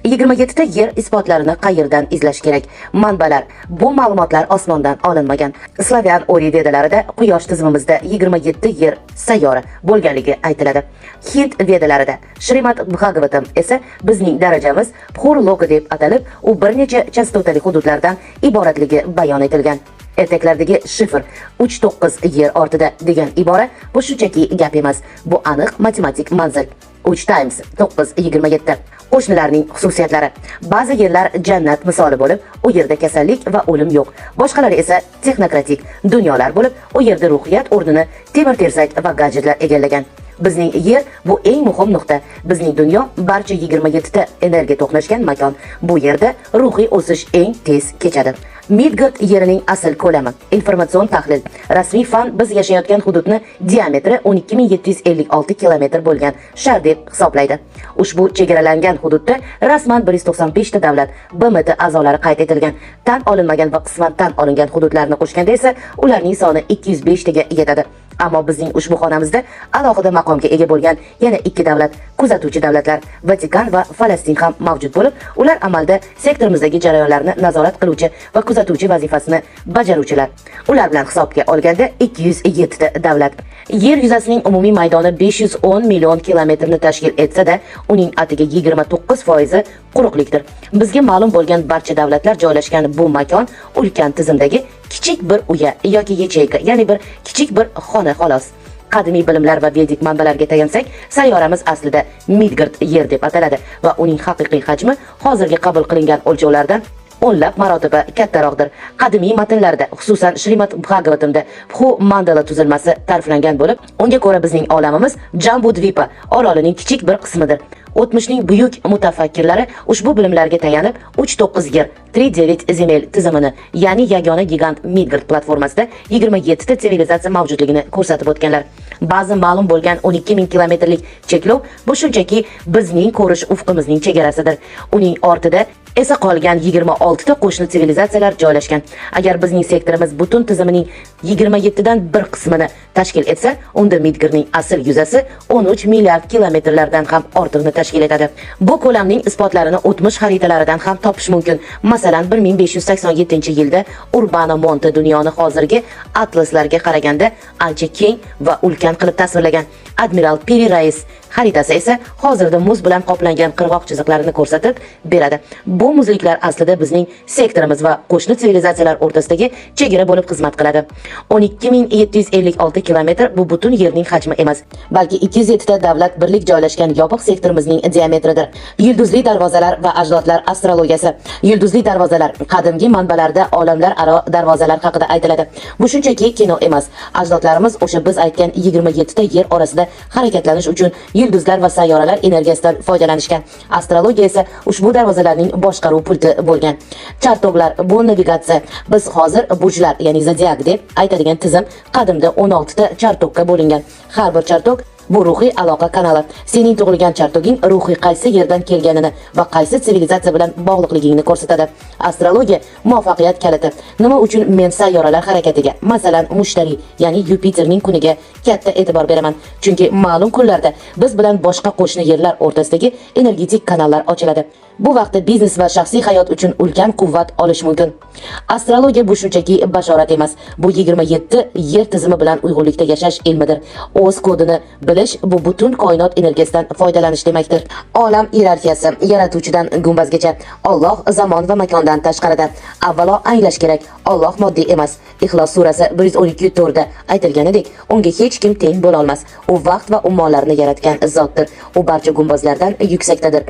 27 ta yer isbotlarini qayerdan izlash kerak? Manbalar. Bu ma'lumotlar osmondan olinmagan. Slavyan Oriy vedalarida quyosh tizimimizda 27 yer sayyora bo'lganligi aytiladi. Hind vedalarida Shrimad Bhagavatam esa bizning darajamiz Bhurloka deb atalib, u bir necha chastotali hududlardan iboratligi bayon etilgan. Ertaklardagi shifr 39 yer ortida degan ibora bu shunchaki gap emas. Bu aniq matematik manzil. 3 times 9 27. Qo'shnilarning xususiyatlari. Ba'zi yerlar jannat misoli bo'lib, u yerda kasallik va o'lim yo'q. Boshqalari esa texnokratik dunyolar bo'lib, u yerda ruhiyat o'rnini temir tersak va gadjetlar egallagan. Bizning yer bu eng muhim nuqta. Bizning dunyo barcha 27 ta energiya to'qnashgan makon. Bu yerda ruhiy o'sish eng tez kechadi. Midgard yerining asl ko'lami. Informatsion tahlil. Rasmiy fan biz yashayotgan hududni diametri 12 756 kilometr bo'lgan shar deb hisoblaydi. Ushbu chegaralangan hududda rasman 195 ta davlat BMT a'zolari qayd etilgan. Tan olinmagan va qisman tan olingan hududlarni qo'shganda esa ularning soni 205 taga yetadi. Ammo bizning ushbu xonamizda alohida maqomga ega bo'lgan yana ikki davlat, kuzatuvchi davlatlar Vatikan va Falastin ham mavjud bo'lib, ular amalda sektorimizdagi jarayonlarni nazorat qiluvchi va kuzatuvchi vazifasini bajaruvchilar. Ular bilan hisobga olganda 207 ta davlat. Yer yuzasining umumiy maydoni 510 million kilometrni tashkil etsa-da, uning atigi 29% quruqlikdir. Bizga ma'lum bo'lgan barcha davlatlar joylashgan bu makon ulkan tizimdagi kichik bir uya yoki yacheyka, ya'ni bir kichik bir xona xolos. Qadimiy bilimlar va vedik manbalarga tayansak, sayyoramiz aslida Midgard yer deb ataladi va uning haqiqiy hajmi hozirgi qabul qilingan o'lchovlardan o'nlab marotaba kattaroqdir. Qadimiy matnlarda, xususan Shrimad Bhagavatamda Bhu Mandala tuzilmasi ta'riflangan bo'lib, unga ko'ra bizning olamimiz Jambu Dvipa orolining kichik bir qismidir. O'tmishning buyuk mutafakkirlari ushbu bilimlarga tayanib 39 yer 39 земель tizimini, ya'ni yagona gigant Midgard platformasida 27 ta sivilizatsiya mavjudligini ko'rsatib o'tganlar. Ba'zi ma'lum bo'lgan 12 ming kilometrlik cheklov bu shunchaki bizning ko'rish ufqimizning chegarasidir. Uning ortida esa qolgan 26 ta qo'shni sivilizatsiyalar joylashgan. Agar bizning sektorimiz butun tizimining 27 dan bir qismini tashkil etsa, unda Midgardning asl yuzasi 13 milliard kilometrlardan ham ortiqni tashkil etadi. Bu ko'lamning isbotlarini o'tmish xaritalaridan ham topish mumkin. Masalan, 1587-yilda Urbano Monte dunyoni hozirgi atlaslarga qaraganda ancha keng va ulkan qilib tasvirlagan. Admiral Piri Rais xaritasi esa hozirda muz bilan qoplangan qirg'oq chiziqlarini ko'rsatib beradi. Bu muzliklar aslida bizning sektorimiz va qo'shni sivilizatsiyalar o'rtasidagi chegara bo'lib xizmat qiladi. 12 756 kilometr bu butun yerning hajmi emas, balki 207 ta davlat birlik joylashgan yopiq sektorimizning diametridir. Yulduzli darvozalar va ajdodlar astrologiyasi. Yulduzli darvozalar qadimgi manbalarda olamlar aro darvozalar haqida aytiladi. Bu shunchaki kino emas. Ajdodlarimiz o'sha biz aytgan 27 ta yer orasida harakatlanish uchun yulduzlar va sayyoralar energiyasidan foydalanishgan. Astrologiya esa ushbu darvozalarning boshqaruv pulti bo'lgan. Чертог lar bu navigatsiya. Biz hozir burjlar, ya'ni zodiak deb aytadigan tizim qadimda 16 ta чертог ka bo'lingan. Har bir чертог bu ruhiy aloqa kanali. Sening tug'ilgan чертог ing ruhiy qaysi yerdan kelganini va qaysi sivilizatsiya bilan bog'liqligingni ko'rsatadi. Astrologiya muvaffaqiyat kaliti. Nima uchun men sayyoralar harakatiga, masalan, Mushtariy, ya'ni Yupiterning kuniga katta e'tibor beraman? Chunki ma'lum kunlarda biz bilan boshqa qo'shni yerlar o'rtasidagi energetik kanallar ochiladi. Bu vaqtda biznes va shaxsiy hayot uchun ulkan quvvat olish mumkin. Astrologiya bu shunchaki bashorat emas. Bu 27 yer tizimi bilan uyg'unlikda yashash ilmidir. O'z kodini bilish bu butun koinot energiyasidan foydalanish demakdir. Olam iyerarxiyasi yaratuvchidan gumbazgacha. Alloh zamon va makondan tashqarida. Avvalo anglash kerak, Alloh moddiy emas. Ixlos surasi 112.4 da aytilganidek, unga hech kim teng bo'la olmas. U vaqt va ummonlarni yaratgan zotdir. U barcha gumbazlardan yuksakdadir.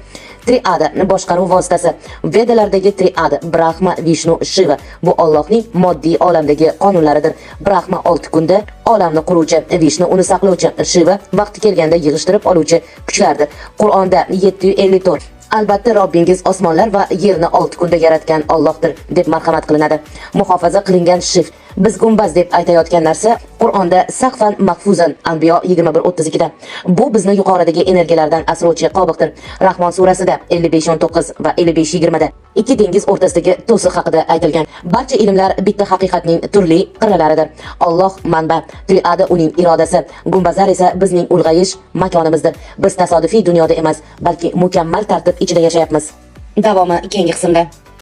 Triada boshqaruv vositasi. Vedalardagi triada Brahma, Vishnu, Shiva bu Allohning moddiy olamdagi qonunlaridir. Brahma 6 kunda olamni quruvchi, Vishnu uni saqlovchi, Shiva vaqti kelganda yig'ishtirib oluvchi kuchlardir. Qur'onda 754 "Albatta Robbingiz osmonlar va yerni 6 kunda yaratgan Allohdir" deb marhamat qilinadi. Muhofaza qilingan shift. Biz gumbaz deb aytayotgan narsa Qur'onda saqfan mahfuzan Anbiyo 21:32 da. Bu bizni yuqoridagi energiyalardan asrovchi qobiqdir. Rahmon surasida 55:19 va 55:20 da ikki dengiz o'rtasidagi to'siq haqida aytilgan. Barcha ilmlar bitta haqiqatning turli qirralaridir. Alloh manba, triada uning irodasi, gumbazlar esa bizning ulg'ayish makonimizdir. Biz tasodifiy dunyoda emas, balki mukammal tartib ichida yashayapmiz. Davomi keyingi qismda.